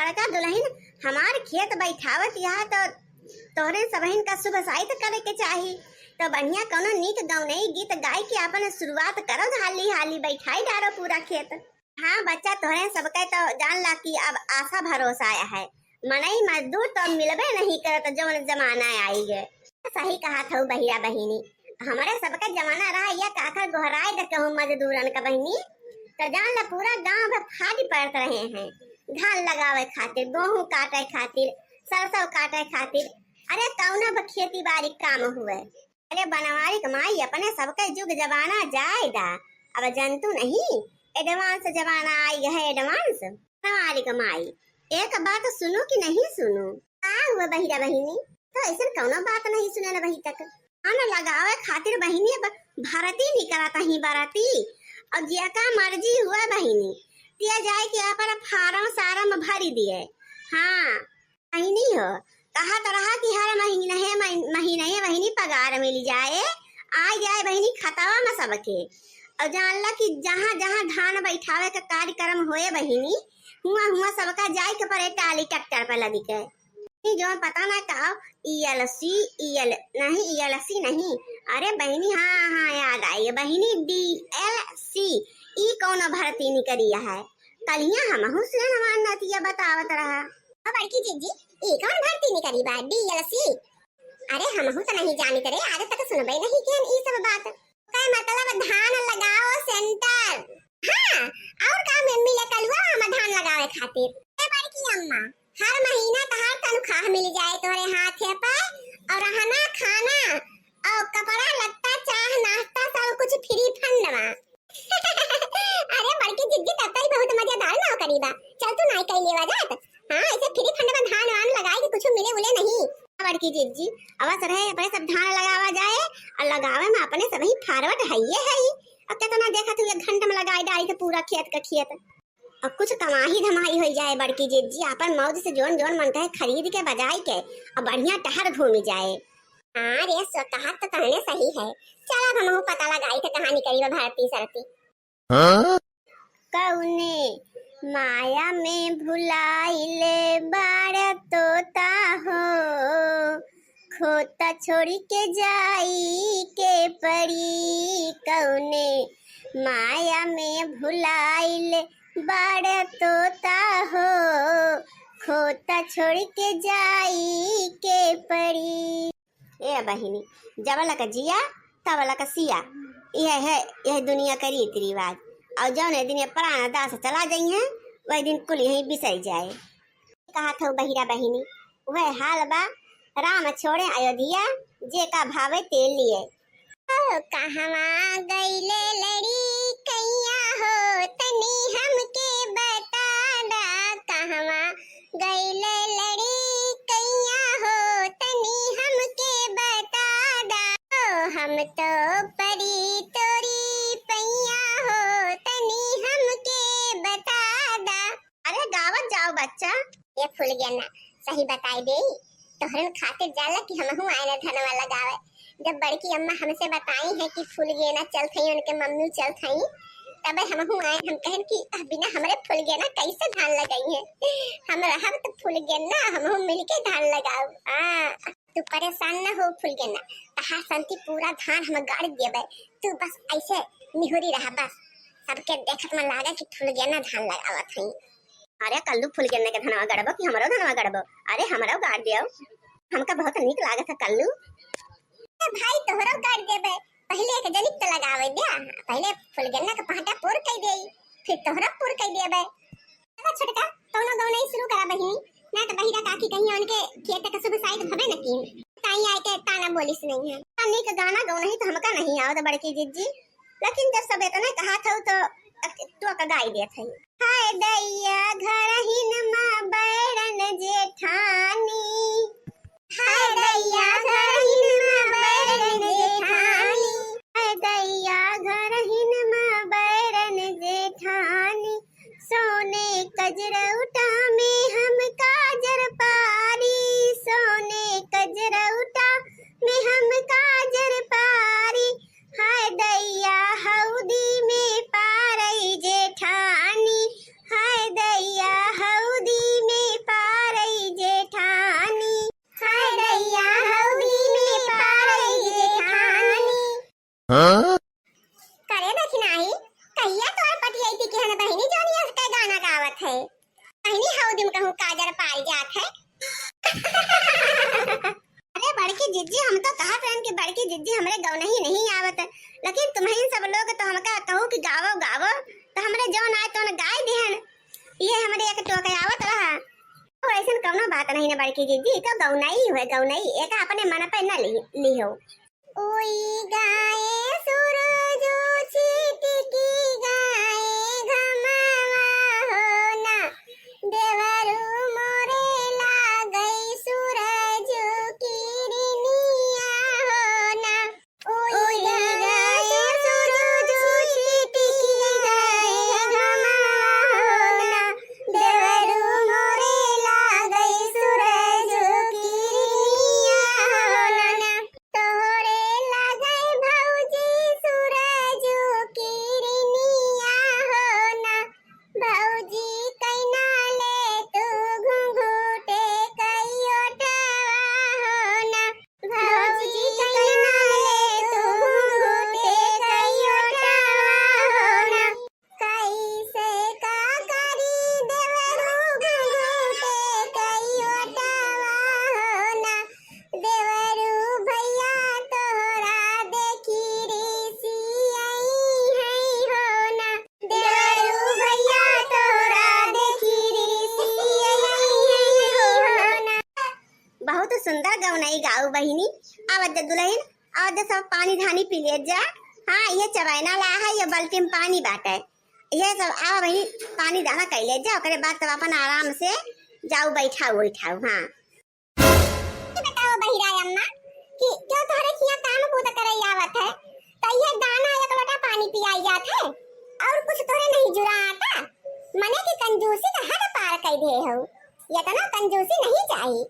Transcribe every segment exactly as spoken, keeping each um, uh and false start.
काका दुलहिन, हमार खेत बैठावत यह तो तोहरे सबहिन का शुभ साइत करे के चाही। तो बढ़िया कौनो नीक गौनई गीत गाय के आपन शुरुआत करो हाली हाली, बैठाई डारो पूरा खेत। हाँ बच्चा, तोहरे सबके तो जान ला कि अब आशा भरोसा आया है, मनई मजदूर तो मिलबे नहीं करत, जौन जमाना आई गए। सही कहा थऊ बहिरा बहिनी, हमरे सबके जमाना रहा या काकर गोहराए द कहूँ मजदूरन का बहिनी, तो जान ला पूरा गांव भर फाटी पड़त रहे हैं धान लगावे खातिर, गोहूँ काटे खातिर, सरसों काटे खातिर, अरे कौनो ब-, खेती बारी काम हुए। अरे बनवारी क माई, अपने सबके जुग जमाना जाए दा, अब जनतू नहीं, एडवांस जमाना आई है, एडवांस। बनवारी क माई, एक बात सुनू कि नहीं सुनू? का हुआ बहिरा बहिनी? तो ऐसन कौनो बात नहीं सुने न अभी तक। धान लगावे खातिर बहिनी अब भरती निकलत ही बरती, और जेका मर्जी हुआ बहिनी, तिया जाए के अपन फार्म सारम भरी दिए। हाँ बहिनी हो, कहा तो रहा कि हर महीने है, मही-, महीने है बहिनी पगार मिल जाए, आ जाए बहिनी खतवा में सबके। और जान ला कि जहाँ जहाँ धान बैठावे का कार्यक्रम होए बहिनी, हुआ हुआ सबका जाए के पड़े टाली ट्रैक्टर पर लदी के। ई जौन पता ना का, ईएलसी, ईएल, नहीं, ईएलसी नहीं। अरे बहिनी, हाँ, हाँ, याद आई बहिनी, डीएलसी। ई कौनो भर्ती निकरी है? कलिया हमहू सुनन हमार नतिया बतावत रहा। ओ बड़की जिज्जी, ई कौन भर्ती निकरी बा, डीएलसी? अरे हमहू तो नहीं जानित रे, आज तक सुनबे नहीं किहन ई सब बात। का मतलब धान लगाओ सेंटर। हाँ, और का में मिले कलुआ हम धान लगावे खातिर। ए बड़की अम्मा, हर महीना तहार तनख्वाह मिल जाए तोहरे हाथे पे, और रहना खाना और कपड़ा लत्ता चाह नाश्ता सब कुछ फ्री फंड मा। अरे बड़की जिज्जी, तब तो ई बहुत मजेदार नौकरी बा। चल तू नाई कई लेवा जात। हाँ, ऐसे फ्री फंड में धान वान लगाए के कुछ मिले उले नहीं। बड़की जिज्जी, अवस रहे अपने सब धान लगावा जाए, और लगावे में अपने सबही फॉरवर्ड हइये हई। और कितना देखत हुए घंटा में लगाई डाली थे पूरा खेत का खेत। और कुछ कमाही धमाही हो जाए बड़की जिज्जी, अपन मौज से जोन जोन मन कहे खरीद के बजाई के, और बढ़िया टहर घूमी जाए। हाँ रे, सो कहा तो तहने सही है। चल अब हमहू पता लगाई थे कहाँ निकली बा भर्ती सरती। हाँ? कउने माया में भुलाइल बाड़ तोता हो, खोता छोड़ के जाई के पड़ी। कउने माया में भुलाइल बाड़ तोता हो, खोता छोड़ के जाई के पड़ी। ए बहिनी, जब लक जिया तब लक सिया, यह है यह दुनिया का रीति रिवाज। और जौने दिन ये प्राण दास चला जाई हैं, वही दिन कुल यही बिसर जाए। कहा था बहिरा बहिनी, वह हाल बा, राम छोड़े अयोध्या, जे का भावे तेल लिए। ओ कहवा गईले लड़ी कैया हो, तनी हमके बता दा, कहवा गईले लड़ी कैया हो, तनी हमके बता दा। ओ हम तो परी तोरी पैया हो, तनी हमके बता दा। अरे गावत जाओ बच्चा। ये फूल गेना, सही बताई दे, तोहरन खातिर जाला कि हमहू आए ना धनवा लगावे। जब बड़की अम्मा हमसे बताई है कि फूल गेना चलत हई, उनके मम्मी चलत हई, तबे हमहू आए। हम कहन कि "अह, बिना हमरे फूल गेना कैसे धान लगाई है? हम रहब तो फूल गेना, हमहू मिलके धान लगाओ।" हाँ, तू परेशान ना हो फूल गेना, तहार संती पूरा धान हम गाड़ देबे, तू बस ऐसे निहुरी रहा बस। सबके देखत में लागे कि फूल गेना धान लगावत हई। अरे कल्लू फूल गेना के धनवा गड़बो कि हमरो धनवा गड़बो? अरे हमरो गाड़ दियो, हमका बहुत नीक लागत है कल्लू। ए भाई तोहरो गाड़ देबे, पहले एक जनिक त लगावे द्या, पहले फूल गेना के पहटा पोर कई देई, फिर तोहरो पोर कई देबे। चला छोटका, कौनो गौनई शुरू करा बहिनी, ना त बहिरा काकी कहीं उनके खेत के शुभ साइत भवे न की। ताई आए के ताना बोलिस नहीं है। नीक गाना गौनई तो हमका नहीं आवत बड़की जिज्जी, लेकिन जब सब इतने कहा था तो तू का गाई देत है। हाय दैया घरहिन मा बैरन जेठानी, हाय दैया घरहिन मा बैरन जेठानी, हाय दैया घरहिन मा बैरन जेठानी, सोने कजरौटा में हम काजर पारी, सोने कजरौटा में हम काजर पारी। हाय दैया हौदी में पारई जेठानी, हाय दैया हौदी में बहिन सब लोग तो हमका कहू कि गावो गावो, तो हमरे जौन आए तौन गाय दिहन। ये हमरे एक टोक आवत रहा। और ऐसन कौनो बात नहीं ना बड़की जिज्जी, तो गौनई हुए गौनई, एका अपने मन पे न ली, लिहो। उई गाए सूरज छिटकी गाए घमवा हो ना, देवरू मोरे लागई सूरज किरनिया हो ना। उई गाए सूरज छिटकी गाए घमवा हो ना, देवरू मोरे लागई सूरज किरनिया हो ना। तोहरे लागई भौजी सूरज किरनिया हो ना, भौजी कैना ले तू घुंघुटे कई ओठवा हो ना, भौजी कैना ले तू घुंघुटे कई ओठवा हो ना। कैसे का करी देवरू घुंघुटे कई ओठवा हो ना, देवरू भैया तोहरा देखी रिसियाई है हो ना, देवरू भैया तोहरा देखी रिसियाई है हो ना। बहुत सुंदर गौनई गाऊ बहिनी। आवत जा दुलहिन, आवत जा सब पानी धानी पी लेत जा। हाँ, ये चबैना ला है, ये बाल्टी में पानी बाटे। ये सब आवा बहिनी, पानी दाना कई लेत जा, ओकरे बाद तब अपन आराम से जाऊ बैठाऊ उठाऊ। हाँ। ये बताओ बहिरा अम्मा कि जो तोहरे खिया काम कूद करे आवत है, तो ये दाना एक लोटा पानी पियाई जात है और कुछ तोहरे नहीं जुरा आता? मने कि कंजूसी का हद पार कर दे हो, ये तो ना कंजूसी नहीं चाहिए।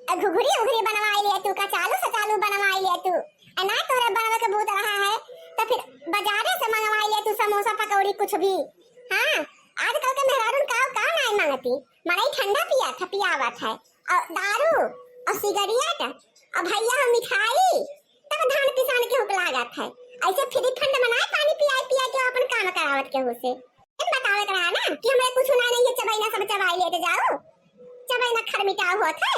अ, घुघरी उघरी बनवाई ले तू, कचालू सचालू बनवाई ले तू। अ, ना तोरे बनवे के बूत रहा है, तो फिर बाजारे से मंगवाई ले तू समोसा पकौड़ी कुछ भी। हाँ, आजकल के मेहरारून का, का नाई मांगती, मड़ई ठंडा पिया था, पियावत है, और दारू, और सिगरेट, और भैया हो मिठाई, तब धान पिसान के हुक लागत है। ऐसे फ्री फंड बनाए पानी पियाए पियाए के अपन काम करावत केहू से। तुम बतावे के रहा ना कि हमरे कुछ ना नहीं है, चबैना सब चबाई लेते जाओ, चबैना खरमिटाओ होत है।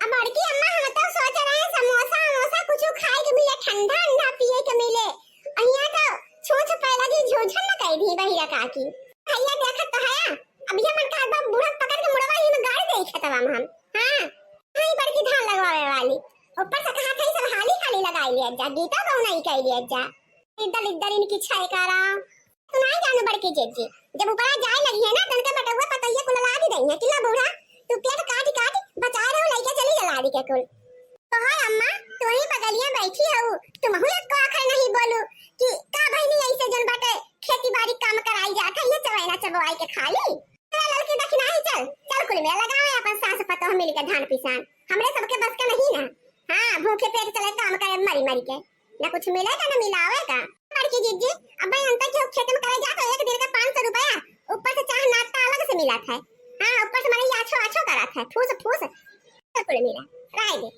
अब बड़की अम्मा, हम तो सोच रहे हैं समोसा वमोसा कुछ खाए के मिले, ठंडा अंडा पिए के मिले। अहिया तो छूछ पैदा जी झूझन न कह दी बहिरा काकी। भैया देखत तो है, अब ये मन का एक बार बूढ़ा पकड़ के मुड़वा ही में गाड़ दे खेतवा में हम। हाँ, वही बड़की धान लगवावे वाली। ऊपर से कहा था सब हाली हाली लगाई लिया जा, गीता गौनाई कह लिया जा। इधर इधर इनकी छाई करा। तू नाई जानू बड़की जिज्जी, जब ऊपरा जाए लगी है ना, तनके बटउआ पतइया कुल लादी दई है, किला बूढ़ा, तू पेट काटी काटी बचाए रहो, लइके चली जा लादी के कुल। कहो अम्मा, तू ही बगलिया बैठी हऊ, तुमहू एक आखर नहीं बोलू कि का बहिनी ऐसे जन बाटे खेती बाड़ी काम कराई जात है, ये चबैना चबवाई के खाली। ए ललकी दखिनाही चल, चल कुल में लगावे अपन सास पतोह मिल के धान पिसान, हमरे सबके बस का नहीं ना। हाँ, भूखे पेट चले काम करे मरी मरी के। ना कुछ मिलेगा ना मिलावेगा। बड़की जिज्जी, अब भाई अंतर क्यों खेत में करे जा तो एक दिन का पाँच सौ रुपया, ऊपर से चाह नाश्ता अलग से मिला था। हाँ, ऊपर से मने आछो आछो करा था, फूस फूस। तो कुल मिला, राय दे।